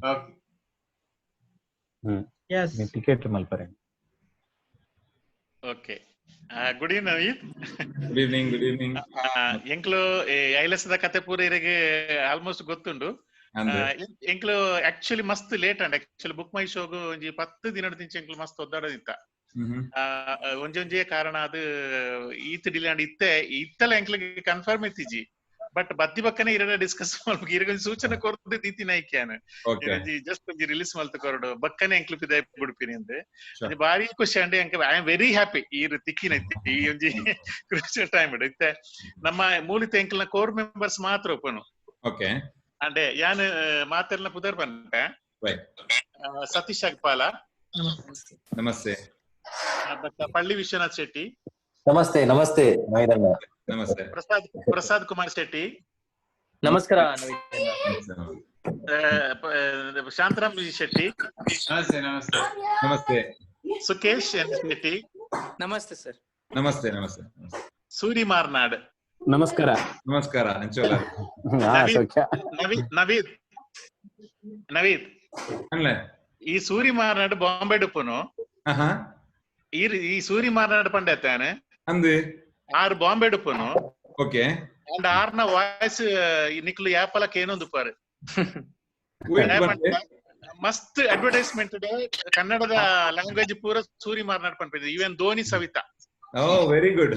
Okay. Yes. Ticket ಮಲ್ಪರೆ. Okay, good evening Naveed. Good evening, good evening. ಎಂಕ್ಲು ಐಲಸದ ಕತೆ ಪೂರ ಇರೆಗೆ almost ಗೊತ್ತುಂಡು. ಅಂದ್. ಎಂಕ್ಲು ಆಕ್ಚುಲಿ ಮಸ್ತ್ late and actually book my show ಒಂಜಿ 10 ದಿನದ ತಿಂಚ ಎಂಕ್ಲು ಮಸ್ತ್ ಒದ್ದಾಡದಿತ್ತ. ಒಂಜೊಂಜೇ ಕಾರಣ ಅದು ಈತ್ ಡಿಲೇ ಅಂಡ್ ಇತ್ತೆ ಇತ್ತಲ ಎಂಕ್ಲಿಗೆ ಕನ್ಫರ್ಮ್ ಇತ್ತಿಜಿ. ಬಟ್ ಬದ್ದಿ ಬಕ್ಕನೆ ಇರಡ ಡಿಸ್ಕಸ್ ಮಲ್ಪು, ಇರಗೊಂಜಿ ಸೂಚನೆ ಕೊರ್ದು ದೀತಿನ ಐಕ್ಯಾನ. ಇರೊಂಜಿ ಜಸ್ಟ್ ಒಂಜಿ ರಿಲೀಸ್ ಮಲ್ತ್ ಕೊರಡು ಬಕ್ಕನೆ ಎಂಕ್ಲು ಪಿದಾಯ್ ಬುಡ್ಪಿನಿ ಅಂದ್. ಒಂಜಿ ಬಾರಿ ಖುಷಿ ಅಂಡ್ ಎಂಕ್ I am very happy ಈರ್ ತಿಕ್ಕಿನ ಇತ್ತೆ ಈ ಒಂಜಿ ಕ್ರೂಷಿಯಲ್ ಟೈಮ್. ಇತ್ತೆ ನಮ್ಮ ಮೂಲಿತ ಎಂಕ್ಲ್ನ ಕೋರ್ ಮೆಂಬರ್ಸ್ ಮಾತ್ರ ಒಪ್ಪನು. ಅಂಡೆ ಯಾನ್ ಮಾತೆರ್ನ ಪುದರ್ ಪನ್ಪೆ. ಸತೀಶ್ ಅಗ್ಪಾಲ. ನಮಸ್ತೆ. ಬತ್ತ ಪಳ್ಳಿ ವಿಶ್ವನಾಥ್ ಶೆಟ್ಟಿ. ನಮಸ್ತೆ, ನಮಸ್ತೆ ನವೀನಣ್ಣ. ನಮಸ್ತೆ. ಪ್ರಸಾದ್ ಕುಮಾರ್ ಶೆಟ್ಟಿ. ನಮಸ್ಕಾರ. ಶಾಂತರಾಮ್ ಶೆಟ್ಟಿ. ನಮಸ್ತೆ, ನಮಸ್ತೆ. ನಮಸ್ತೆ. ಸುಕೇಶ್ ಎನ್ ಶೆಟ್ಟಿ. ನಮಸ್ತೆ ಸರ್. ನಮಸ್ತೆ, ನಮಸ್ತೆ. ಸೂರಿ ಮಾರ್ನಾಡ್. ನಮಸ್ಕಾರ. ನಮಸ್ಕಾರ ಅಂಚೋಲ. ಸೌಖ್ಯ. ನವೀದ್, ನವೀದ್, ನವೀದ್. ಅನ್ಲೆ. ಈ ಸೂರಿ ಮಾರ್ನಾಡ್ ಬಾಂಬೆ ಡುಪ್ಪುನು. ಈ ಸೂರಿ ಮಾರ್ನಾಡ್ ಪಂಡೆತ್ತಾನೆ. ಅಂದ್. ಆರ್ ಬಾಂಬೆ ಡುಪ್ಪುನು. ಅಂಡ್ ಆರ್ನ ವಾಯ್ಸ್ ನಿಕ್ಲು ಯಾಪಲ ಕೇನೊಂದು ಪಾರು. ಮಸ್ತ್ ಅಡ್ವರ್ಟೈಸ್ಮೆಂಟ್ ಕನ್ನಡದ ಲ್ಯಾಂಗ್ವೇಜ್ ಪೂರ ಸೂರಿ ಮಾರ್ನಾಡ್ ಪನ್ಪಿದೆ, even Dhoni, Savita. Oh, very good.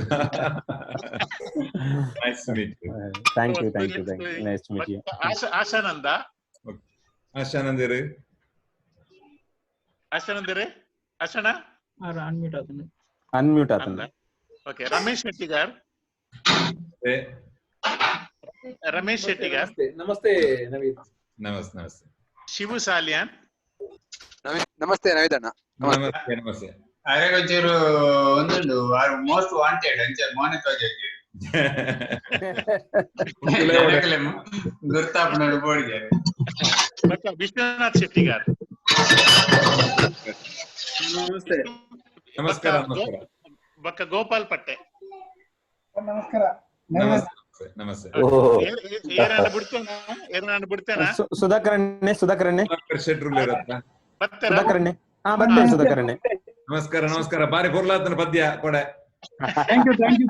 Nice to meet you. Thank you, thank you, thank you. Nice to meet you. Ashananda. ಆಶಾನಂದಿರು. ಆಶಾನಂದಿರೇ, ಆಶಾನ. ಅನ್ಮ್ಯೂಟ್ ಆತನ. ಅನ್ಮ್ಯೂಟ್ ಆತನ. ಓಕೆ, ರಮೇಶ್ ಶೆಟ್ಟಿಗಾರ್. ರಮೇಶ್ ಶೆಟ್ಟಿಗಾರ್. ನಮಸ್ತೆ ನವೀದ್. ನಮಸ್ತೆ, ನಮಸ್ತೆ. ಶಿವು ಸಾಲಿಯಾನ್. ನಮಸ್ತೆ ನವೀದಣ್ಣ. ನಮಸ್ತೆ, ನಮಸ್ತೆ. ಅರೆ, ಒಂಚೂರು ಒಂದುಂಡು, ಮೋಸ್ಟ್ ವಾಂಟೆಡ್ ಅಂಚ ಮೋನೆ ತೋಜೆ ಗುರ್ತಾಪನೋಡು ಬೋಡಿಗೆ. ವಿಶ್ವನಾಥ್ ಶೆಟ್ಟಿಗಾರ್. ನಮಸ್ತೆ. ನಮಸ್ಕಾರ, ನಮಸ್ಕಾರ. ಬಕ್ಕ ಗೋಪಾಲ್ ಪಟ್ಟೆ. ನಮಸ್ಕಾರ. ನಮಸ್ತೆ, ನಮಸ್ತೆ. ಏನಾನ ಬಿಡ್ತೇನ, ಏನಾನ ಬಿಡ್ತೇನ? ಸುಧಾಕರಣ್ಣೆ, ಸುಧಾಕರಣ್ಣೆ. ಶೆಟ್ರು ಸುಧಾಕರಣ್ಣೆ. ಹಾ, ಬರ್ತೇನೆ ಸುಧಾಕರಣ್ಣೆ. ನಮಸ್ಕಾರ, ನಮಸ್ಕಾರ. ಬಾರಿ ಪೊರ್ಲಾತನ ಪದ್ಯ ಕೊಡೆ. Thank you, thank you,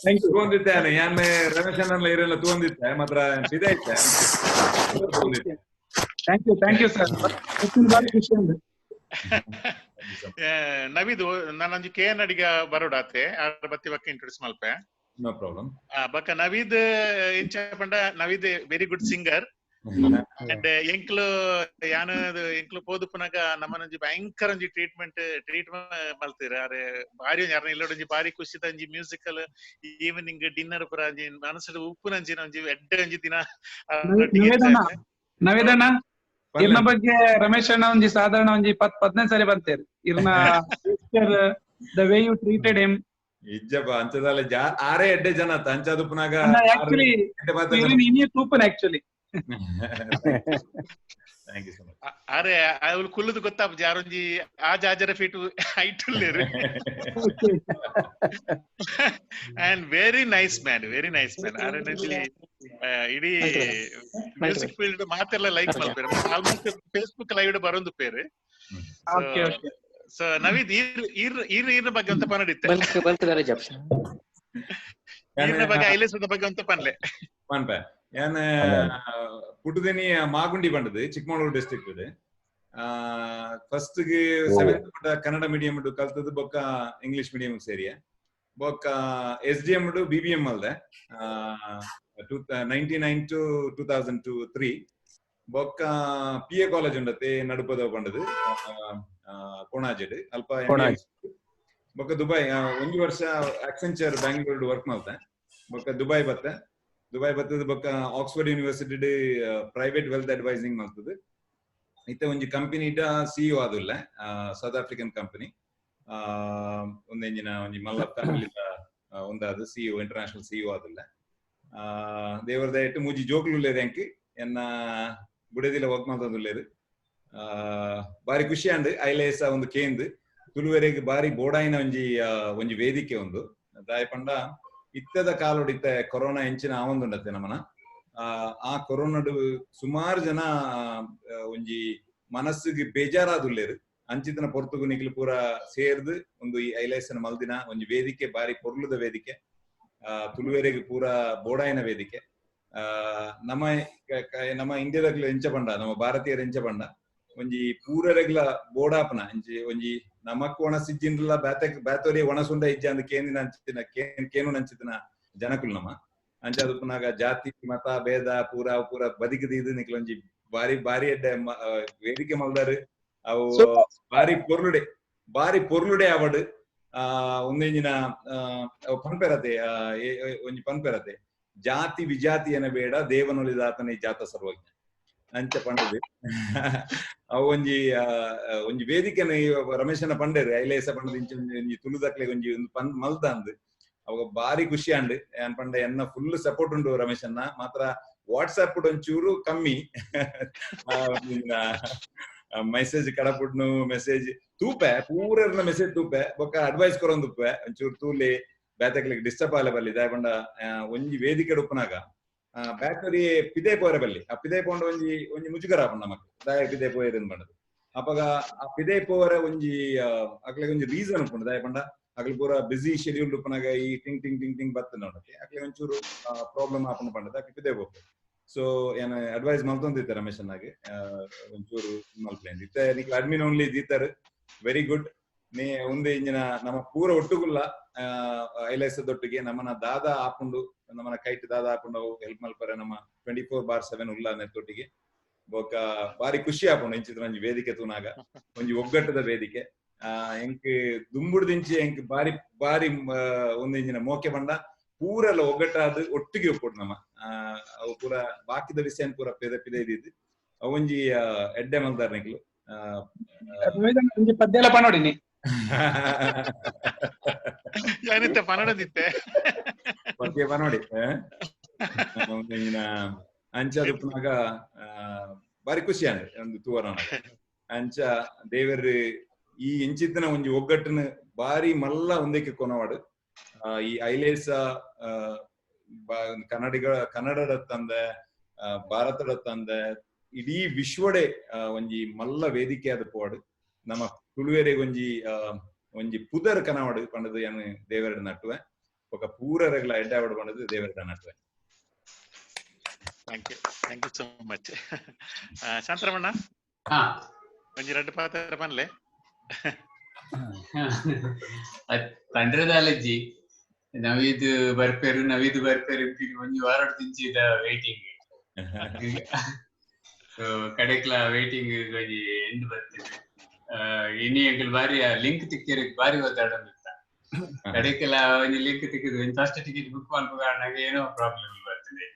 thank you. ತೂವೊಂದಿತ್ತೇನೆ ಯಾನ್ ರಮೇಶ್ ಅಣ್ಣನ ಇರೆಲ್ಲ ತೂವೊಂದಿತ್ತೆ ಮಾತ್ರ ಇದಾಯ್ತೆ. Thank you, thank you sir. ಬಾರಿ ಖುಷಿ ಉಂಟು. ನವೀದ್, ನಾನೊಂಜಿ ಕೆ ಎನ್ ಅಡಿಗ ಬರೋಡಾತೆ, ಆರ್ ಬತ್ತಿ ಬಕ್ಕ ಇಂಟ್ರೊಡ್ಯೂಸ್ ಮಲ್ಪೆ. No problem. ಬಕ್ಕ ನವೀದ್ ಇಂಚ ಪಂಡ, ನವೀದ್ ವೆರಿ ಗುಡ್ ಸಿಂಗರ್ ಅಂಡ್ ಎಂಕ್ಲು ಯಾನ ಎಂಕ್ಲು ಪೋದುಪುನಗ ನಮ್ಮನೊಂಜಿ ಭಯಂಕರ ಒಂಜಿ ಟ್ರೀಟ್ಮೆಂಟ್ ಮಲ್ತೀರ. ಅರೆ ಬಾರಿ ಒಂಜಿ ಅರ್ನ ಇಲ್ಲೊಂಜಿ ಬಾರಿ ಖುಷಿದ ಒಂಜಿ ಮ್ಯೂಸಿಕಲ್ ಈವ್ನಿಂಗ್ ಡಿನ್ನರ್ ಪುರ ಒಂಜಿ ಮನಸ್ಸು ಉಪ್ಪುನಂಚಿನ ಒಂಜಿ ಎಡ್ಡೆ ಒಂಜಿ ದಿನ. ನವೇದಣ್ಣ, ಇರ್ನ ಬಗ್ಗೆ ರಮೇಶ್ ಅಣ್ಣ ಒಂಜಿ ಸಾಧಾರಣ ಒಂಜಿ 10, 15 ಸರಿ ಬಂತೇರಿ. ಇರ್ನ the way you treated him. ಇಜ್ಜಪ್ಪ, ಅಂಚದಾಲ ಆರೇ ಎಡ್ಡೆ ಜನ ಅಂಚಾದುಪ್ಪುನಾಗ. ಆಕ್ಚುಲಿ ಇನಿ ತೂಪನ್ actually. Thank you so much. ಅರೆ, ಅವ್ಲು ಕುಲ್ಲುದು ಗೊತ್ತಾಪುಜಿ, ಆರೊಂಜಿ ಆ ಜಾಜರ ಫೀಟ್ ಹೈಟ್ ಉಲ್ಲೇರು and very nice man, very nice man. ಅರೆನಂಜಿ ಇಡೀ ಮ್ಯೂಸಿಕ್ ಫೀಲ್ಡ್ ಮಾತೆಲ್ಲ ಲೈಕ್ ಮಲ್ಪೇರು, ಆಲ್ಮೋಸ್ಟ್ ಫೇಸ್ಬುಕ್ ಲೈವ್ ಬರೊಂದು ಪೇರು. ಸೊ ನವೀದ್, ಈರ್ ಈರ್ ಈರ್ ಈರ್ನ ಬಗ್ಗೆ ಅಂತ ಪನಡಿತ್ತೆ. ಬಲ್ಕ್ ಬಲ್ಕ್ ದಾರೆ ಜಪ್ಷನ್. ಈರ್ನ ಬಗ್ಗೆ, ಐಲೇಸದ ಬಗ್ಗೆ ಅಂತ ಪನ್ಲೆ. ಪನ್ಪೆ. ಯಾನ್ ಪುಟ್ಟುದಿನಿ ಮಾಗುಂಡಿ ಬಂಡದು, ಚಿಕ್ಕಮಗಳೂರು ಡಿಸ್ಟ್ರಿಕ್ಟ್. ಫಸ್ಟ್ ಗೆ ಸೆವೆಂತ್ ಕನ್ನಡ ಮೀಡಿಯಂ ಕಲ್ತದ್ದು, ಬೊಕ್ಕ ಇಂಗ್ಲಿಷ್ ಮೀಡಿಯಂ ಸೇರಿಯ. ಬೊಕ್ಕ S D M B B M ಅಲ್ದೆ 99 to 2002-3. ಬೊಕ್ಕ ಪಿ ಎ ಕಾಲೇಜ್ ಉಂಡತೆ ನಡುಪದ ಪಂಡದು ಕೊಣಾಜೆಡ್ ಅಲ್ಪ. ಬೊಕ್ಕ ದುಬೈ ಒಂಜಿ ವರ್ಷ ಅಕ್ಸೆಂಚರ್ ಬ್ಯಾಂಗ್ಳೂರ್ ವರ್ಕ್ ಮಲ್ತೆ. ಬೊಕ್ಕ ದುಬೈ ಬತ್ತೆ. ದುಬೈ ಬತ್ತದ ಬೊಕ್ಕ Oxford University private wealth advising ಮಲ್ತದೆ. ಇತ್ತೆ ಒಂಜಿ ಕಂಪನಿ ಸಿಇಒ ಆದುಲ್ಲ, ಸೌತ್ ಆಫ್ರಿಕನ್ ಕಂಪನಿ. ಒಂದೆಂಜಿನ ಒಂಜಿ ಮಲ್ಲ ಫ್ಯಾಮಿಲಿ ಒಂದಾದ ಸಿಇಒ, ಇಂಟರ್ನ್ಯಾಷನಲ್ ಸಿಇಒ ಆದುಲ್ಲ. ದೇವರ ದಯಟ್ಟು ಮೂಜಿ ಜೋಕ್ಲು ಉಲ್ಲೇರು ಎಂಕ್. ಎನ್ನ ಬುಡದಿಲ ವರ್ಕ್ ಮಲ್ತೊಂದುಲ್ಲೇರು. ಬಾರಿ ಖುಷಿ ಅಂಡ್ ಐಲೇಸ ಒಂದು ಕೇಂದ್ ತುಳುವೆರೆಗ್ ಬಾರಿ ಬೋಡಾಯಿನ ಒಂಜಿ ಒಂಜಿ ವೇದಿಕೆ ಒಂದು. ದಾಯ ಪಂಡ ಇತ್ತದ ಕಾಲೋಡು ಇತ್ತೆ ಕೊರೋನಾ ಎಂಚಿನ ಆವೊಂದುಂಡತ್ತೆ ನಮನ. ಆ ಕೊರೋನಾಡು ಸುಮಾರು ಜನ ಒಂಜಿ ಮನಸ್ಸಿಗೆ ಬೇಜಾರಾದುಲ್ಲೇರು. ಅಂಚಿತನ ಪೊರ್ತುಗು ನಿಕ್ಲು ಪೂರ ಸೇರ್ದು ಒಂದು ಈ ಐಲೈಸನ್ ಮಲ್ದಿನ ಒಂಜಿ ವೇದಿಕೆ ಬಾರಿ ಪೊರ್ಲುದ ವೇದಿಕೆ, ತುಳುವೆರೆಗ್ ಪೂರ ಬೋಡಾಯಿನ ವೇದಿಕೆ. ನಮ್ಮ ನಮ್ಮ ಇಂಡಿಯಾದಾಗ್ಲ ಎಂಚ ಪಂಡ, ನಮ್ಮ ಭಾರತೀಯರ ಎಂಚ ಪಂಡ ಒಂಜಿ ಪೂರರೆಗ್ಲ ಬೋಡಾಪನ ಅಂಚಿ ಒಂಜಿ ನಮಕ್ ಒಣಸಿಜ್ಜಿನ್ಲ ಬ್ಯಾತೆ ಬ್ಯಾತೋರಿ ಒಣಸುಂಡ ಇಜ್ಜ ಅಂದ್ ಕೇಂದಿನ ಅಂಚಿನ ಕೇನು ನಂಚಿತನ ಜನಕುಲು ನಮ್ಮ ಅಂಚ ಅದು ಜಾತಿ ಮತ ಭೇದ ಪೂರ ಪೂರ ಬದಿಕದ ಇದು ನಿಕ್ಲೊಂಜಿ ಬಾರಿ ಬಾರಿ ಎಡ್ಡೆ ವೇದಿಕೆ ಮಲ್ದಾರು. ಅವು ಬಾರಿ ಪೊರ್ಲುಡೆ ಬಾರಿ ಪೊರ್ಲುಡೆ ಅವಡು. ಒಂದೆಂಜಿನ ಪನ್ಪೆರತೆ ಒಂಜಿ ಪನ್ಪೆರತೆ ಜಾತಿ ವಿಜಾತಿಯನ ಬೇಡ ದೇವನೊಲಿದಾತನೇ ಜಾತ ಸರ್ವಜ್ಞ ಅಂಚ ಪಂಡದು. ಅವು ಒಂಜಿ ಒಂಜಿ ವೇದಿಕೆನ ರಮೇಶನ ಪಂಡೇರು ಐಲೇಸ ಪಂಡದ ಇಂಚ ಒಂಜಿ ತುಳುದಕ್ಲೆ ಒಂಜಿ ಒಂದು ಪನ್ ಮಲ್ದ ಅಂದ್ ಅವಾಗ ಬಾರಿ ಖುಷಿ ಅಂಡ್ ಏನ್ ಪಂಡ ಎನ್ನ ಫುಲ್ ಸಪೋರ್ಟ್ ಉಂಡು ರಮೇಶನ್ನ. ಮಾತ್ರ ವಾಟ್ಸ್ಆಪ್ ಒಂಚೂರು ಕಮ್ಮಿ ಮೆಸೇಜ್ ಕಡಪುಡ್ನು ಮೆಸೇಜ್ ತೂಪೆ ಪೂರರ್ನ ಮೆಸೇಜ್ ತೂಪೆ ಬೊಕ್ಕ ಅಡ್ವೈಸ್ ಕೊರೊಂದು ತುಪ್ಪೆ ಒಂಚೂರು ತೂಲೆ ಬ್ಯಾತಕ್ಲಿಗೆ ಡಿಸ್ಟರ್ಬ್ ಆಲೆ ಬಲ್ಲಿ ದಾಯ ಪಂಡ ಒಂಜಿ ವೇದಿಕೆ ಉಪ್ಪುನಾಗ ಬ್ಯಾಟರಿ ಪಿದೆ ಪೋರೆ ಬಲ್ಲಿ ಆ ಪಿದೆ ಪೋಂಡ ಒಂಜಿ ಒಂಜಿ ಮುಜುಗರ ಆಪುಂಡು ನಮಕ್ ದಾಯ ಪಿದೆ ಪೋಯೆರ್ ಪಂಡದು. ಅಪಗ ಆ ಪಿದೆ ಪೋವರೆ ಒಂಜಿ ಅಕ್ಲೆಗ್ ಒಂಜಿ ರೀಸನ್ ಉಪ್ಪುಂಡು ದಾಯ ಪಂಡ ಅಕ್ಲೆ ಪೂರ ಬಿಸಿ ಶೆಡ್ಯೂಲ್ ಉಪ್ಪುನಾಗ ಈ ಟಿಂಗ್ ಟಿಂಗ್ ಟಿಂಗ್ ಟಿಂಗ್ ಬತ್ತ ನೋಡಕ್ಕೆ ಅಕ್ಲೆ ಒಂಚೂರು ಪ್ರಾಬ್ಲಮ್ ಆಪುಂಡು ಪಂಡದು ಅಕ್ಲೆ ಪಿದೆ ಪೋಪೆ. ಸೊ ಏನ ಅಡ್ವೈಸ್ ಮಲ್ತೊಂದಿತ್ತೆ ರಮೇಶನ್ನಾಗೆ ಒಂಚೂರು ಮಲ್ಪ್ಲೇನ್ ಇತ್ತೆ ನಿಕ್ಲ ಅಡ್ಮಿನ್ ಓನ್ಲಿ ದೀತರ್ ವೆರಿ ಗುಡ್. ನೇ ಒಂದೇ ಇಂಜಿನ ನಮ್ಮ ಪೂರ ಒಟ್ಟುಗುಲ್ಲ ಐಲೈಸದೊಟ್ಟಿಗೆ ನಮ್ಮನ ದಾದಾ ಆಪುಂಡು ನಮ್ಮನ ಕೈಟ್ ದಾದಾ ಆಪುಂಡು ಹೆಲ್ಪ್ ಮಲ್ಪರೆ ನಮ್ಮ 24/7 ಉಲ್ಲ ನೆತ್ತೊಟ್ಟಿಗೆ ಬೊಕ್ಕ ಬಾರಿ ಖುಷಿ ಆಪುಂಡು ಇಂಚಿತ್ರ ಒಂಜಿ ವೇದಿಕೆ ತೂನಾಗ ಒಂಜಿ ಒಗ್ಗಟ್ಟದ ವೇದಿಕೆ. ಎಂಕ್ ದುಂಬುಡ್ದಿಂಚಿ ಎಂಕ್ ಬಾರಿ ಬಾರಿ ಒಂದು ಇಂಜಿನ ಮೋಕೆ ಬಂಡ ಪೂರೆಲ್ಲ ಒಗ್ಗಟ್ಟಾದ ಒಟ್ಟಿಗೆ ಒಪ್ಪುಡು ನಮ್ಮ ಅವು ಪೂರ ಬಾಕಿದ ವಿಷಯ ಪೂರ ಪಿದೆ ಪಿದೆ ಇದ್ದಿದ್ದು ಅವೊಂಜಿ ಎಡ್ಡೆ ಮಲ್ದಾರ್ ನಿಕ್ಲು. ಒಂಜಿ ಪದ್ಯ ಎಲ್ಲ ಪನೊಡಿನಿ ಯಾನಿತ್ತೆ ಪನಡದಿತ್ತೆ ಪದ್ಯ ಪನೋಡಿ ಅಂಚ ಉಪ್ಪುನಾಗ ಬಾರಿ ಖುಷಿ ಅಂಡ್ ಒಂದು ತೂವರ ಅಂಚ ದೇವರ್ ಈ ಇಂಚಿತ್ತಿನ ಒಂಜಿ ಒಗ್ಗಟ್ಟನ ಬಾರಿ ಮಲ್ಲ ಒಂದಕ್ಕೆ ಕೊನವಾಡು. ಈ ಐಲೇಸ ಕನ್ನಡಿಗ ಕನ್ನಡದ ತಂದೆ ಭಾರತದ ತಂದೆ ಇಡೀ ವಿಶ್ವಡೆ ಒಂಜಿ ಮಲ್ಲ ವೇದಿಕೆ ಆದ ಪೋಡು ನಮ್ಮ ತುಳುವೆರೆಗ್ ಒಂಜಿ ಒಂಜಿ ಪುದರ್ ಕನವಾಡು ಪಂಡದು ಏನು ದೇವರ ನಟ್ಟುವೆ ఒక ಪೂರರೆಗ್ಲ ಎಡ್ಡೆ ಪಂಡದು ದೇವರ ನಟ್ಟುವೆ. Thank you, thank you so much Shantaramanna. ಒಂಜಿ ರಡ್ಡು ಪಾತ್ರ ಪನ್ಲೆ ಪಂಡ್ರದಾಲಜ್ಜಿ ನವೀದ್ ಬರ್ಪೇರು ನವೀದ್ ಬರ್ಪೇರು ಒಂಜಿ ವಾರ ತಿಂಚಿದ ವೇಟಿಂಗ್. ಸೊ ಕಡೆಕ್ಲ ವೇಟಿಂಗ್ ಒಂಜಿ ಎಂಡ್ ಬರ್ತದೆ. ಇನಿ ಎಂಕಲ್ ಬಾರಿ ಲಿಂಕ್ ತಿಕ್ಕಿರ ಬಾರಿ ಒದ್ದಾಡೊಂದಿತ್ತ ಕಡೆಕೆಲ್ಲ ಒಂಜಿ ಲಿಂಕ್ ತಿಕ್ಕಿದ್ ಒಂಜಿ ಫಸ್ಟ್ ಟಿಕೆಟ್ ಬುಕ್ ಮಲ್ಪುಗಾರಣಾಗ ಏನೋ ಪ್ರಾಬ್ಲಮ್ ಬರ್ತದೆ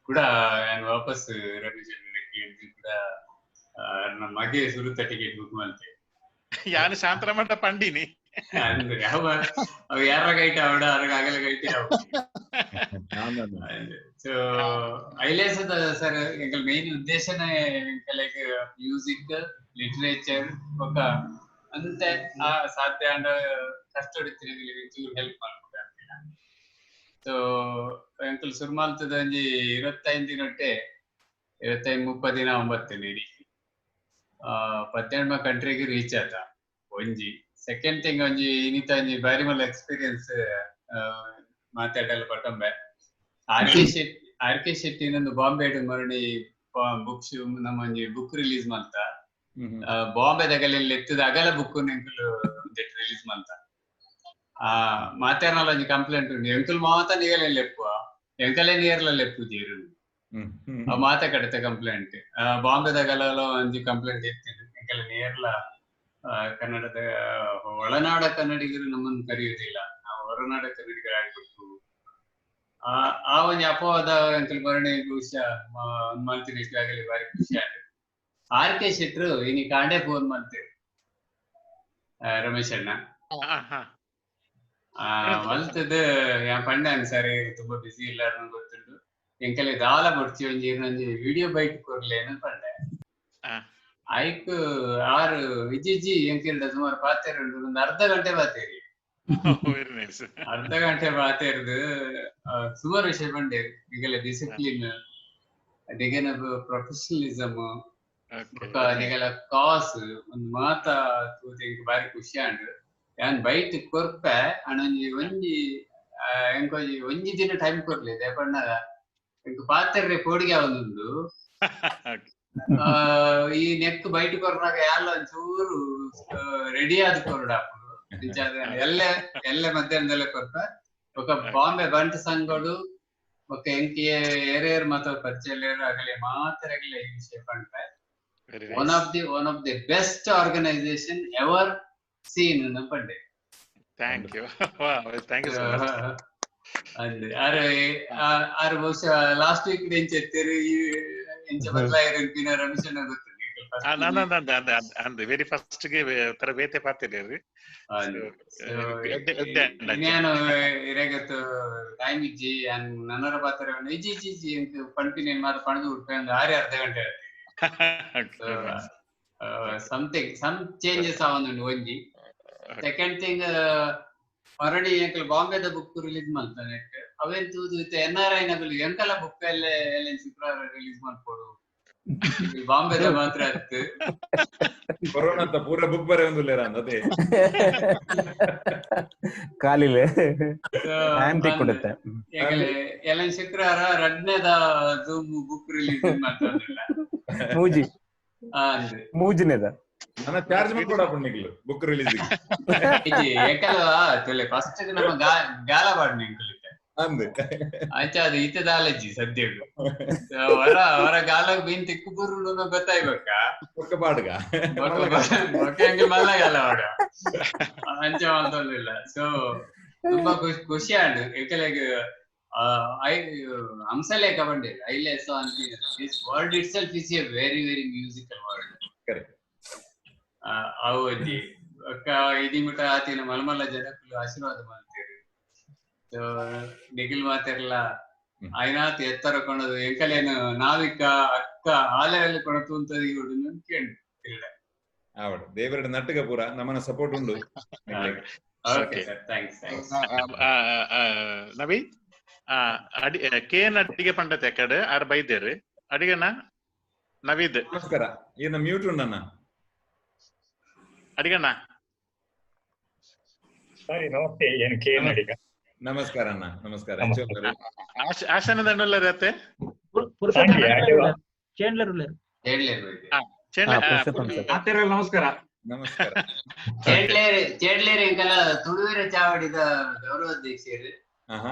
ಕೂಡ. ನಾನು ವಾಪಸ್ ರಮೇಶ್ ಕೂಡ ನಮ್ಮ ಮಗೆ ಸುರುತ ಟಿಕೆಟ್ ಬುಕ್ ಮಲ್ತೆ ಯಾನು ಶಾಂತರಮಣ್ಣ ಪಂಡಿನಿ ಅಂದ್ರೆ ಅವ ಅವ ಯಾರ ಗೈಟ ಅವಡ ಅರಗ ಆಗಲ ಗೈಟೆ ಅವ. ಸೊ ಐಲೇಸದ ಸರ್ ಎಂಕಲ್ ಮೇನ್ ಉದ್ದೇಶನೇ ಲೈಕ್ ಮ್ಯೂಸಿಕ್ ಲಿಟರೇಚರ್ ಬೊಕ್ಕ ಅಂತೆ ಆ ಸಾಧ್ಯ ಅಂಡ ಕಷ್ಟ ಚೂರು ಹೆಲ್ಪ್ ಮಾಡ್ಕೊಡ. ಸೊ ಎಂಕಲ್ ಸುರು ಮಲ್ತದ ಒಂಜಿ 25 ದಿನೊಟ್ಟೆ 25-30 ದಿನ ಒಂಬತ್ತು ಇಡೀ 18 ಕಂಟ್ರಿಗೆ ರೀಚ್ ಆತ ಒಂಜಿ. ಸೆಕೆಂಡ್ ಥಿಂಗ್ ಒಂಜಿ ಇನಿತ ಒಂಜಿ ಬಾರಿ ಮಲ್ಲ ಎಕ್ಸ್ಪೀರಿಯನ್ಸ್ ಮಾತಾಡಲು ಪಟ್ಟೊಂಬೆ ಆರ್ ಕೆ ಶೆಟ್ಟಿ ನಂದು ಬಾಂಬೆ ಮರಳಿ ಬುಕ್ಸ್ ನಮ್ಮ ಒಂಜಿ ಬುಕ್ ರಿಲೀಸ್ ಮಲ್ತ ಬಾಂಬೆ ದಗಲೆಲ್ಲ ಎತ್ತದ ಅಗಲ ಬುಕ್ ಎಂಕುಲು ರಿಲೀಸ್ ಮಲ್ತ. ಆ ಮಾತಾಡಲ್ಲ ಒಂಜಿ ಕಂಪ್ಲೇಂಟ್ ಉಂಟು ಎಂಕುಲು ಮಾತ ನೀಗಲೆಲ್ಲ ಎಪ್ಪುವ ಎಂಕಲೇ ನೀರ್ಲ ಎಪ್ಪು ಜೀರು ಆ ಮಾತ ಕಡತ ಕಂಪ್ಲೇಂಟ್ ಬಾಂಬೆದಾಗಲ ಒಂಜಿ ಕಂಪ್ಲೇಂಟ್ ಇರ್ತೀನಿ ಎಂಕಲ ನೇರ್ಲ ಕನ್ನಡದ ಒಳನಾಡ ಕನ್ನಡಿಗರು ನಮ್ಮನ್ನು ಕರೆಯುವುದಿಲ್ಲ, ನಾವು ಹೊರನಾಡ ಕನ್ನಡಿಗರಾಗ್ಬಿಟ್ಟು ಆ ಒಂಜಿ ಅಪವಾದ ಎಂಕಲ್ ಬರಣೆ ಬಹುಶಃ ಮಲ್ತಿನ ಆಗಲಿ ಬಾರಿ ಖುಷಿ ಆಗ. ಆರ್ ಕೆ ಶೆಟ್ರು ಇನಿ ಕಾಂಡೆ ಫೋನ್ ಮಾಡ್ತೇವೆ ರಮೇಶ್ ಅಣ್ಣ ಮಲ್ತದ ಪಂಡ ಸರ್ ತುಂಬಾ ಬಿಸಿ ಇಲ್ಲ ಗೊತ್ತುಂಟು ಎಂಕಲೆ ದಾಲ ಬಡ್ಚಿ ಒಂಜಿ ಒಂಜಿ ವಿಡಿಯೋ ಬೈಟ್ ಕೊರ್ಲೇನು ಪಂಡೆ ಐಕ್ ಆರು ವಿಜಿಜಿ ಎಂಕೆಲ್ಡ ಸುಮಾರು ಪಾತೇರು ಉಂಟು ಒಂದು ಅರ್ಧ ಗಂಟೆ ಪಾತೇರಿ. Very nice. ಅರ್ಧ ಗಂಟೆ ಮಾತಾಡ್ದು ಸುಮಾರು ವಿಷಯ ಬಂಡೆ ಈಗೆಲ್ಲ ಡಿಸಿಪ್ಲಿನ್, ನಿಗನ ಪ್ರೊಫೆಷನಲಿಸಮ್, ಬೊಕ್ಕ ನಿಗಲ ಕಾಸ್ ಒಂದು ಮಾತ ತೂದು ಎಂಕ್ ಬಾರಿ ಖುಷಿ ಆಂಡ್. ಯಾನ್ ಬೈಟ್ ಕೊರ್ಪೆ ಅಣೊಂಜಿ ಒಂಜಿ ಎಂಕೊಂಜಿ ಒಂಜಿ ದಿನ ಟೈಮ್ ಕೊರ್ಲಿ ದೇಪಣ್ಣದ ಎಂಕ್ ಪಾತೆರ್ರೆ ಕೋಡಿಗೆ ಒಂದುಂಡು. ಈ ನೆಕ್ ಬೈಟ್ ಕೊರ್ನಾಗ ಯಾಲ ಒಂಚೂರು ರೆಡಿ ಆದ್ ಕೊರಡಾಪುಂಡು. ಎಲ್ಲ ಎಲ್ಲ ಮಧ್ಯಾಹ್ನದಲ್ಲೇ ಕೊರ್ಪ. ಬೊಕ್ಕ ಬಾಂಬೆ ಬಂಟ್ ಸಂಘಡು ಬೊಕ್ಕ ಎಂಕ್ ಏರೇರ್ ಮಾತ ಪರಿಚಯ ಆಗಲಿ ಮಾತರಗಲೆ ಈ ವಿಷಯ ಪಂಡ್ರೆ one of the best organisation ever seen Pande. Thank you, thank you so much. ಅಂದ್ ಆರ್ ಆರ್ ಬಹುಶಃ ಲಾಸ್ಟ್ ವೀಕ್ ಎಂಚ ಎತ್ತೇರು ಈ ಎಂಚ ಬದಲಾಯಿರ ರಮೇಶ್ ಅಣ್ಣ ಗೊತ್ತು. ಅಂದ್ ವೆರಿ ಫಸ್ಟ್ ಗೆ ತರ ಬೇತೆ ಪಾತಿರಿ. ನಾನು ಇರೆಗತ್ತು ಟೈಮ್ ಇಜ್ಜಿ ನನ್ನರ ಪಾತ್ರ ಇಜ್ಜಿ ಇಜ್ಜಿ ಇಜ್ಜಿ ಎಂಕ್ ಪಂಪಿನ ಮಾತ್ರ ಪಣದು ಉಡ್ಪೆ ಆರೇ ಅರ್ಧ ಗಂಟೆ ಸಮಥಿಂಗ್ ಸಮ್ ಚೇಂಜಸ್ ಆವೊಂದುಂಡು ಒಂಜಿ. ಸೆಕೆಂಡ್ ಥಿಂಗ್ ಮರಳಿ ಎಂಕಲ್ ಬಾಂಬೆದ ಬುಕ್ ರಿಲೀಸ್ ಮಲ್ತಾನೆ ಅವೇನ್ ತೂದು ಇತ್ತೆ ಎನ್ ಆರ್ I ನಗಲು ಎಂಕಲ ಬುಕ್ ಎಲ್ಲ ಶುಕ್ರವಾರ ರಿಲೀಸ್ ಮಲ್ಪೊಡು ಬಾಂಬೆದ ಮಾತ್ರ ಅತ್ತು ಕೊರೋನಾ ಅಂತ ಪೂರ ಬುಕ್ ಬರೆ ಒಂದುಲ್ಲೇರ ಅದೇ ಕಾಲಿಲೆ ಕೊಡುತ್ತೆ. ಎಲ್ಲ ಶುಕ್ರವಾರ ರಡ್ನೇದ ಜೂಮ್ ಬುಕ್ ರಿಲೀಸ್ ಮಾಡ್ತಾನಿಲ್ಲ ಮೂಜಿ ಮೂಜಿನೇದ ನನ್ನ ಚಾರ್ಜ್ ಮಾಡ್ಕೊಡಪ್ಪ ನಿಗ್ಲು ಬುಕ್ ರಿಲೀಸ್ ಯಾಕಲ್ವಾ ಫಸ್ಟ್ ನಮ್ಮ ಗಾಲ ಪಾಡ್ನೆ ಎಂಕುಲಿತ್ತೆ ಅಂದ್ ಅಂಚ ಅದು ಇತ್ತದಾಲಜ್ಜಿ ಸದ್ಯಕ್ಕೆ ಹೊರ ಹೊರ ಗಾಲ ಬೀನ್ ತಿಕ್ಕು ಬುರುಡು ಗೊತ್ತಾಯ್ಬೇಕ ಬೊಕ್ಕ ಪಾಡ್ಗ ಬೊಕ್ಕ ಹಂಗೆ ಮಲ್ಲ ಗಾಲ ಪಾಡ ಅಂಚ ಮಾತೊಂದಿಲ್ಲ. ಸೊ ತುಂಬಾ ಖುಷಿ ಆಂಡ್ ಯಾಕಲಾಗ ಹಂಸಲೇಖ ಬಂದಿಲ್ಲ ಐಲೇಸ ಅಂತ this word itself is a very very musical word. Correct. ಅವು ಒಂಜಿ ಬೊಕ್ಕ ಇದಿ ಮುಟ ಆತಿನ ಮಲಮಲ್ಲ ಜನಕ್ಕಲು ಆಶೀರ್ವಾದ ಮಾಡ್ತೀರಿ. ಸೊ ನಿಖಿಲ್ ಮಾತಿರ್ಲ ಆಯ್ನಾತ್ ಎತ್ತರ ಕೊಣದು ಎಂಕಲೇನು ನಾವಿಕ ಅಕ್ಕ ಆಲೆಯಲ್ಲಿ ಕೊಣ ತೂಂತದ ಇವುಡು ಕೇಳಿ ಆವಡ ದೇವರ ನಟ್ಟಗ ಪೂರ ನಮ್ಮನ ಸಪೋರ್ಟ್ ಉಂಡು. Okay sir, thanks thanks. Naveen ಅಡಿ ಕೆ ಎನ್ ಅಡಿಗೆ ಪಂಡತೆ ಕಡೆ ಆರ್ ಬೈದೇರು ಅಡಿಗನ ನವೀದ್ ನಮಸ್ಕಾರ. ಏನ ಮ್ಯೂಟ್ ಉಂಡಣ್ಣ ಅಡಿಗಣ್ಣ? ಸರಿ ನಮಸ್ತೆ, ಏನು ಕೆ ಎನ್ ಅಡಿಗ. ನಮಸ್ಕಾರ ಅಣ್ಣ, ನಮಸ್ಕಾರ. ಆಶಾನದ ಅಣ್ಣಲ್ಲ ರತೆ ನಮಸ್ಕಾರ ನಮಸ್ಕಾರ. ಚೇಡ್ಲೇರ್ ಎಂಕಲ ತುಳುವೆರ ಚಾವಡಿದ ಗೌರವಾಧ್ಯಕ್ಷರು,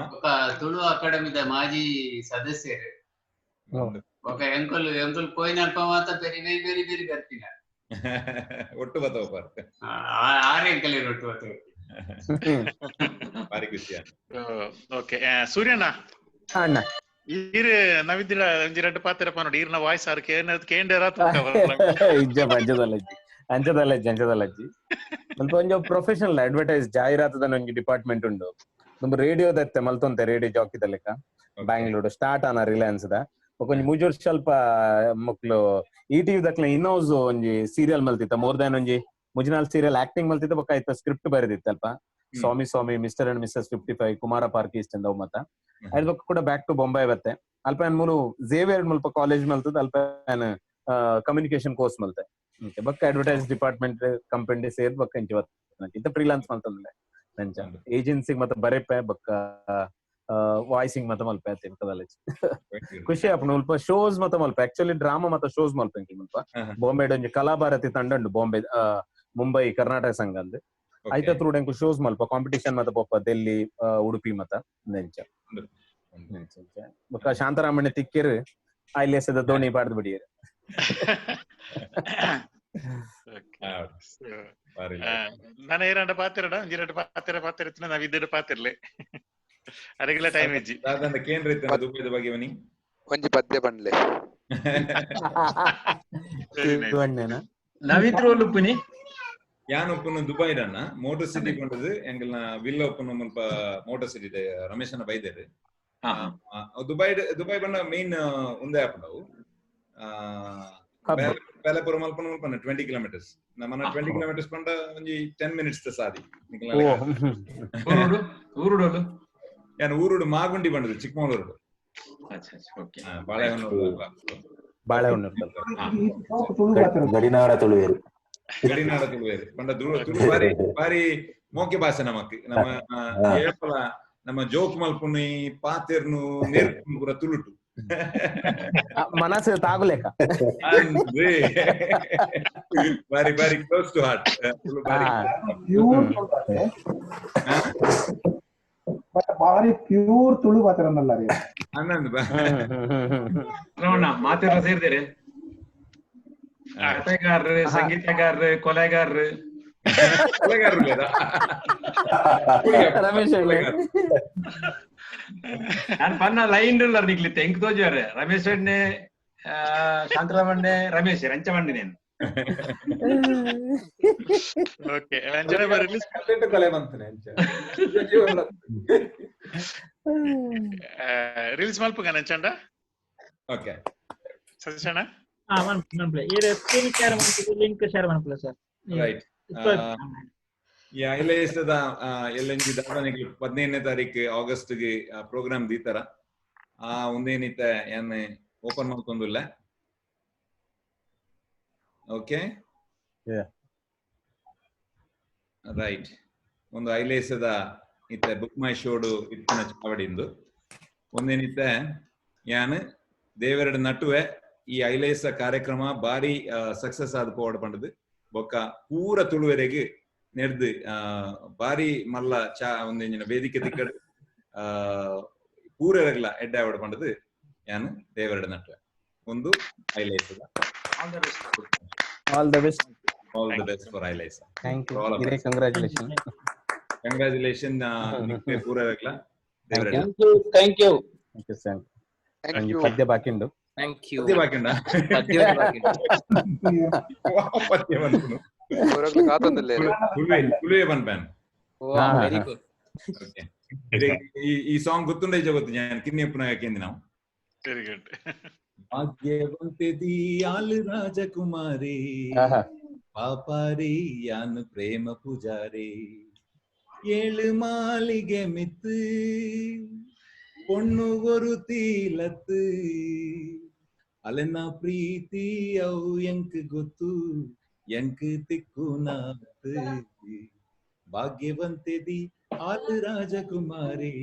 ತುಳು ಅಕಾಡೆಮಿದ ಮಾಜಿ ಸದಸ್ಯರು. ಬೊಕ್ಕ ಎಂಕುಲು ಎಂಕುಲು ಪೋಯಿನ ಅಲ್ಪ ಮಾತ್ರ ಬೇರೆ ಬೇರೆ ಬೇರೆ ಬೇರೆ ಬರ್ತಿನ ಒಟ್ಟು ಬತ್ತವ ಆರು ಎಂಕಲೆ ಒಟ್ಟು ಬತ್ತವ. ಬಾರಿ ಖುಷಿ. ಓಕೆ ಸೂರ್ಯಣ್ಣ ಅಣ್ಣ ಈರ್ ನವಿದ್ದಿರ ಒಂಜಿ ರಡ್ಡ್ ಪಾತೆರಪ್ಪ ನೋಡಿ ಈರ್ನ ವಾಯ್ಸ್ ಆರ್ ಕೇಂದ್ರ ಇಜ್ಜಪ್ಪ ಅಂಚದಲ್ಲಜ್ಜಿ ಅಂಚದಲ್ಲಜ್ಜಿ ಅಂಚದಲ್ಲಜ್ಜಿ ಸ್ವಲ್ಪ ಒಂಜಿ ಪ್ರೊಫೆಷನಲ್ ಅಡ್ವರ್ಟೈಸ್ ಜಾಹೀರಾತದ ಒಂಜಿ ಡಿಪಾರ್ಟ್ಮೆಂಟ್ ಉಂಡು. ನಮ್ಮ ರೇಡಿಯೋದತ್ತೆ ಮಲ್ತೊಂತೆ ರೇಡಿಯೋ ಜಾಕಿದ ಲೆಕ್ಕ ಬ್ಯಾಂಗ್ಳೂರು ಸ್ಟಾರ್ಟ್ ಆನ ರಿಲಯನ್ಸ್ ದ ಒಂಜಿ ಮೂಜಿ ವರ್ಷ ಸ್ವಲ್ಪ ಮಕ್ಳು ಈ ಟಿವಿ ದಕ್ಲ ಇನ್ ಹೌಸ್ ಒಂಜಿ ಸೀರಿಯಲ್ ಮಲ್ತಿತ್ತ ಮೋರ್ ದ್ಯಾನ್ ಒಂಜಿ ಮುಜಿನಾಲ್ ಸೀರಿಯಲ್ ಆಕ್ಟಿಂಗ್ ಮಲ್ತಿತ್ತ ಬೊಕ್ಕ ಆಯ್ತ ಸ್ಕ್ರಿಪ್ಟ್ ಬರೆದಿತ್ತ ಅಲ್ಪ Swami Swami mister and missus 55 Kumara park east ಅಂದ ಮತ್ತ ಅದ್ ಬೊಕ್ಕ ಕೂಡ ಬ್ಯಾಕ್ ಟು ಬೊಂಬೈ ಬತ್ತೆ. ಅಲ್ಪ ಏನ್ ಮೂಲು ಝೇವಿಯರ್ ಮುಲ್ಪ ಕಾಲೇಜ್ ಮಲ್ತದ ಅಲ್ಪ ಏನ್ ಕಮ್ಯುನಿಕೇಶನ್ ಕೋರ್ಸ್ ಮಲ್ತೆ ಬೊಕ್ಕ ಅಡ್ವರ್ಟೈಸ್ ಡಿಪಾರ್ಟ್ಮೆಂಟ್ ಕಂಪನಿ ಸೇರ್ ಬೊಕ್ಕ ಇಂಚ ಇತ್ತ ಫ್ರೀಲಾನ್ಸ್ ಮಲ್ತಂದ್ರೆ ನಂಚ ಏಜೆನ್ಸಿ ಮತ್ತೆ ಬರೆಪೆ ಬೊಕ್ಕ ವಾಯ್ಸಿಂಗ್ ಮತ್ತೆ ಮಲ್ಪ ಖುಷಿ ಆಪುಂಡು. ಮುಲ್ಪ ಶೋಸ್ ಮತ್ತೆ ಮಲ್ಪ ಆಕ್ಚುಲಿ ಡ್ರಾಮಾ ಮತ್ತೆ ಶೋಸ್ ಮಲ್ಪ ಮುಲ್ಪ ಬಾಂಬೆ ಒಂಜಿ ಕಲಾಭಾರತಿ ತಂಡ ಉಂಡು ಬಾಂಬೆ ಮುಂಬೈ ಕರ್ನಾಟಕ ಸಂಘ ಅಂದ್ ಐತ ತ್ರೂ ಎಂಕು ಶೋಸ್ ಮಲ್ಪ ಕಾಂಪಿಟಿಷನ್ ಮತ್ತೆ ಪೋಪ ದೆಲ್ಲಿ ಉಡುಪಿ ಮತ ನೆಂಚ ಬೊಕ್ಕ ಶಾಂತರಾಮಣ್ಣ ತಿಕ್ಕಿರು ಐಲೇಸದ ದೋಣಿ ಪಾಡ್ದು ಬಿಡಿಯರು. ನಾನು ಏರಂಡ ಪಾತಿರಡ ಒಂಜಿ ರಡ್ಡ್ ಪಾತಿರ ಪಾತಿರ ನಾವ್ ಇದ್ದೆರಡು ಪಾತಿರ್ಲೆ ಅರೆಗಿಲ್ಲ ಟೈಮ್ ಇಜ್ಜಿ ಕೇಂದ್ರ ಇತ್ತು ದುಬೈದ ಬಗ್ಗೆ ಬನ್ನಿ ಒಂಜಿ ಪದ್ಯ ಪಂಡ್ಲೆ ನವೀತ್ ಉಪ್ಪುನಿ ಯಾನ್ ಉಪ್ಪುನು ದುಬೈಡನ್ನ ಮೋಟರ್ ಸಿಟಿ ಕೊಂಡದು ಎಂಗಲ್ನ ವಿಲ್ಲ ಉಪ್ಪುನು ಮುಲ್ಪ ಮೋಟರ್ ಸಿಟಿ ರಮೇಶನ ಬೈದೇರು. ದುಬೈ ದುಬೈ ಬಣ್ಣ ಮೇನ್ ಒಂದೇ ಆಪುಂಡು. ಬೇಲೆ ಪೂರ ಮಲ್ಪನ ಮಲ್ಪನ 20 ಕಿಲೋಮೀಟರ್ಸ್ ನಮ್ಮನ 20 ಕಿಲೋಮೀಟರ್ಸ್ ಪಂಡ ಒಂಜಿ 10 ಮಿನಿಟ್ಸ್ ದ ಸಾದಿ. ಊರುಡು ಊರುಡೋಲು ಯಾನ್ ಊರುಡು ಮಾಗುಂಡಿ ಬಂಡದು, ಚಿಕ್ಕಮಗಳೂರು. ಅಚ್ಚಾ ಅಚ್ಚಾ, ಓಕೆ. ಬಾಳೆಹೊನ್ನೂರು. ಬಾಳೆಹೊನ್ನೂರು. ಗಡಿನಾಡ ತುಳುವೇರು. ಗಡಿನಾಡ ತುಳುವೇರು ಪಂಡ ತುಳು ಬಾರಿ ಬಾರಿ ಮೋಕೆ ಭಾಷೆ ನಮಕ್. ನಮ್ಮ ಏಪಲ ನಮ್ಮ ಜೋಕ್ ಮಲ್ಪುನಿ ಪಾತೆರ್ನು ನೇರ್ಪುನು ಪೂರ ತುಳುಟು. ಮನಸ್ಸು ತಾಗುಲೇಕ ಅಂದ್ರೆ ಬಾರಿ ಬಾರಿ ಕ್ಲೋಸ್ ಟು ಹಾರ್ಟ್ ತುಳು ಬಾರಿ. ಪ್ಯೂರ್ ಬಟ್ ಬಾರಿ ಪ್ಯೂರ್ ತುಳು ಮಾತಾಡೋಣಲ್ಲ ರೀ. ಆನಂದ್ ರಮಣ್ಣ ಮಾತೆಲ್ಲ ಸೇರಿದರೆ ಕಥೆಗಾರರು, ಸಂಗೀತಗಾರರು, ಕೊಲೆಗಾರರು. ಕೊಲೆಗಾರರು ರಮೇಶ್ ನಾನು ಪನ್ನ ಲೈನ್ ಉಳ್ಳಾರ ನಿಕ್ಲಿತ್ತೆ ಎಂಕ್ ತೋಜುವಾರೆ ರಮೇಶ್ ಅಣ್ಣೆ, ಶಾಂತರಾಮಣ್ಣೆ, ರಮೇಶ್ ರಂಚಮಣ್ಣೆ ನೇನು. ಓಕೆ, ಅಂಜನ ರಿಲೀಸ್ ಕೊಲೆ ಬಂತಾನೆ ರಿಲೀಸ್ ಮಲ್ಪುಗ ನಂಚಂಡ. ಓಕೆ ಸತೀಶಣ್ಣ ಹಾ ಮನ್ಪುಲೆ ಈ ಸ್ಕ್ರೀನ್ ಶೇರ್ ಮನ್ಪುಲೆ, ಲಿಂಕ್ ಶೇರ್ ಮನ್ಪುಲೆ ಸರ್. ರೈಟ್. ಯಾ ಇಲ್ಲ ಇಷ್ಟದ ಎಲ್ಲಂಜಿ ದಾವಣಗೆರೆ 15ನೇ ತಾರೀಕು ಆಗಸ್ಟ್ ಗೆ ಪ್ರೋಗ್ರಾಮ್ ದೀತರ. ಆ ಒಂದೇನಿತ್ತ ಏನ್ ಓಪನ್ ಮಾಡ್ಕೊಂಡಿಲ್ಲ. Okay right. ಒಂದು ಐಲೇಸದ ಇತ್ತ ಬುಕ್ ಮೈ ಶೋಡು ಇತ್ತಿನ ಚಾವಡಿಂದು ಒಂದೇನಿತ್ತ ಯಾನ್ ದೇವರಡ ನಟುವೆ ಈ ಐಲೇಸ ಕಾರ್ಯಕ್ರಮ ಬಾರಿ ಸಕ್ಸಸ್ ಆದ ಪೋವಡ ಪಂಡದು ಬೊಕ್ಕ ಪೂರ ತುಳುವೆರೆಗ್ ನೆರ್ದು ಬಾರಿ ಮಲ್ಲ ಚಾ ಒಂದಿಂಜಿನ ವೇದಿಕೆ ತಿಕ್ಕಡ್ ಪೂರೆರೆಗ್ಲ ಎಡ್ಡೆ ಆವಡ ಪಂಡದು ಯಾನ್ ದೇವರಡ ನಟುವೆ ಒಂದು ಐಲೇಸದ. All the best. All the best for Ailesa. Thank you. Congratulation. Congratulation ಪೂರೆರೆಗ್ಲ ದೇವರಡ. Thank you. Thank you sir. Thank you. ಪದ್ಯ ಬಾಕಿ ಉಂಡು. Thank you. ಪದ್ಯ ಬಾಕಿ ಉಂಡಾ? ಪದ್ಯ ಬಾಕಿ ಪದ್ಯ ಬಂತು. ತುಳುವೆ ಬಂದ್ಪ್ಯಾನ್. Very good. Okay. ಈ ಸಾಂಗ್ ಗೊತ್ತುಂಡ ಗೊತ್ತು ഞാൻ ಕಿನ್ನಿ ಉಪ್ಪುನಾಗ ಕೇಂದಿ ನಾವು. Very good. ಭಾಗ್ಯವಂತೆ ದಿಯಾಲ್ ರಾಜಕುಮಾರಿ ಪಾಪಾರಿ ಯಾನ್ ಪ್ರೇಮ ಪೂಜಾರಿ ಏಳು ಮಾಲಿಗೆ ಮಿತ್ತು பொண்ணு ஒரு தீலத்து ಅಲೆನ ಪ್ರೀತಿ ಅವು ಎಂಕ್ ಗೊತ್ತು ಎಂಕ್ ತಿಕ್ಕು ನಾತ್ ಭಾಗ್ಯವಂತೆದಿ ಆಲ್ ರಾಜಕುಮಾರಿ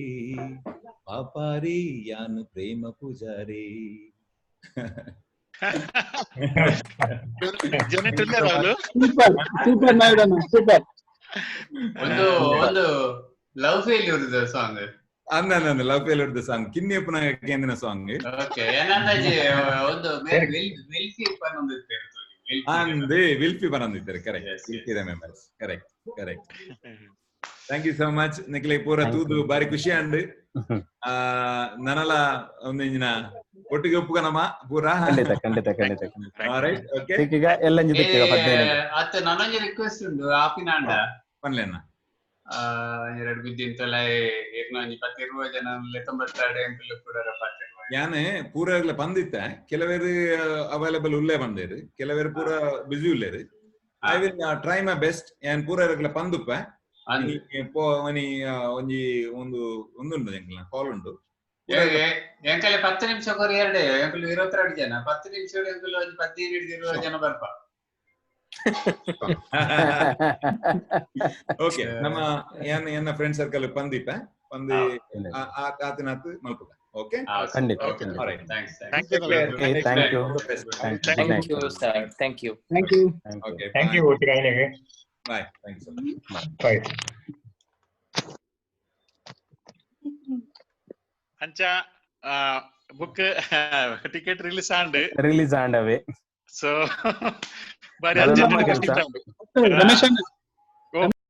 ಪಾಪಾರಿ ಯಾನ್ ಪ್ರೇಮ ಪೂಜಾರಿ. ಸೂಪರ್ ಸೂಪರ್ ನಾಯ್ಡಣ್ಣ ಸೂಪರ್. ಒಂದು ಒಂದು ಲವ್ ಫೇಲ್ಯೂರ್ ಸಾಂಗ್. ಅಂದ ಲವ್ ಫೇಲ್ಯೂರ್ ಸಾಂಗ್ ಕಿನ್ನಿ ಉಪ್ಪುನಾಗ ಕೇಂದಿನ ಸಾಂಗ್. ಓಕೆ ಏನಂದಾಜಿ ಒಂದು ವಿಲ್ಫಿ ಪನೊಂದಿತ್ತೇರು. ಅಂದೆ ವಿಲ್ಫಿ ಪನೊಂದಿತ್ತಾರೆ. Correct. Wilfy remembers. Correct correct. Thank you so much ನಿಕ್ಲೆ ಪೂರ ತೂದು ಬಾರಿ ಖುಷಿ ಅಂಡ್ ನನಲ ಒಂದಿಂಜಿನ ಒಟ್ಟಿಗೆ ಒಪ್ಪುಗನಮ್ಮ ಪೂರ. ಖಂಡಿತ ಖಂಡಿತ ಖಂಡಿತ. Right okay. ಈಗ ಎಲ್ಲಂಜಿ ತಿಕ್ಕಿಗ 15. ಅತ್ತ ನನೊಂಜಿ ರಿಕ್ವೆಸ್ಟ್ ಉಂಡು ಆಪಿನಾಂಡ ಪನ್ಲೆನ್ನ ಎರಡು ಬಿದ್ದಿಂತಲ ಇರ್ನೊಂಜಿ 10-20 ಜನ 92 ಎಂಕುಲು ಕೂಡ ಪಾತೆರ್ವ. ಯಾನೆ ಪೂರ ಬಂದಿತ್ತ ಕೆಲವರು ಅವೈಲೇಬಲ್ ಉಲ್ಲೇ ಬಂದೇರು, ಕೆಲವರು ಪೂರ ಬಿಸಿ ಉಲ್ಲೇರು. I will try my best. ಯಾನ್ ಪೂರ ಪಂದುಪ್ಪ ಒಂಜಿ ಒಂದು ಒಂದುಂಡು ಎಂಕಲ್ನ ಕಾಲ್ ಉಂಡು. ಎಂಕಲೆ 10 ನಿಮಿಷ ಕೊರಿ ಎರಡೇ ಎಂಕಲು 22 ಜನ 10 ನಿಮಿಷ ಎಂಕಲು ಒಂಜಿ 15-20 ಜನ ಬರ್ಪ. ಓಕೆ ನಮ್ಮ ಯಾನ್ ಎನ್ನ ಫ್ರೆಂಡ್ ಸರ್ಕಲ್ ಪಂದಿಪ್ಪ ಪಂದಿ ಆತನಾತ್ ಮಲ್ಪುಗ. ಓಕೆ ಖಂಡಿತ. Thank you. Thank you. Thank you sir. Thank you. Thank you. Okay thank you. ಒಟ್ಟಿಗೆ bye. Thank you so much. Bye. ಅಂಚ ಬುಕ್ ಟಿಕೆಟ್ ರಿಲೀಸ್ ಆಂಡ್ ರಿಲೀಸ್ ಆಂಡವೆ. ಸೊ ಬಾರಿ ಅರ್ಜೆಂಟ್ ರಮೇಶ್ ಅಣ್ಣ.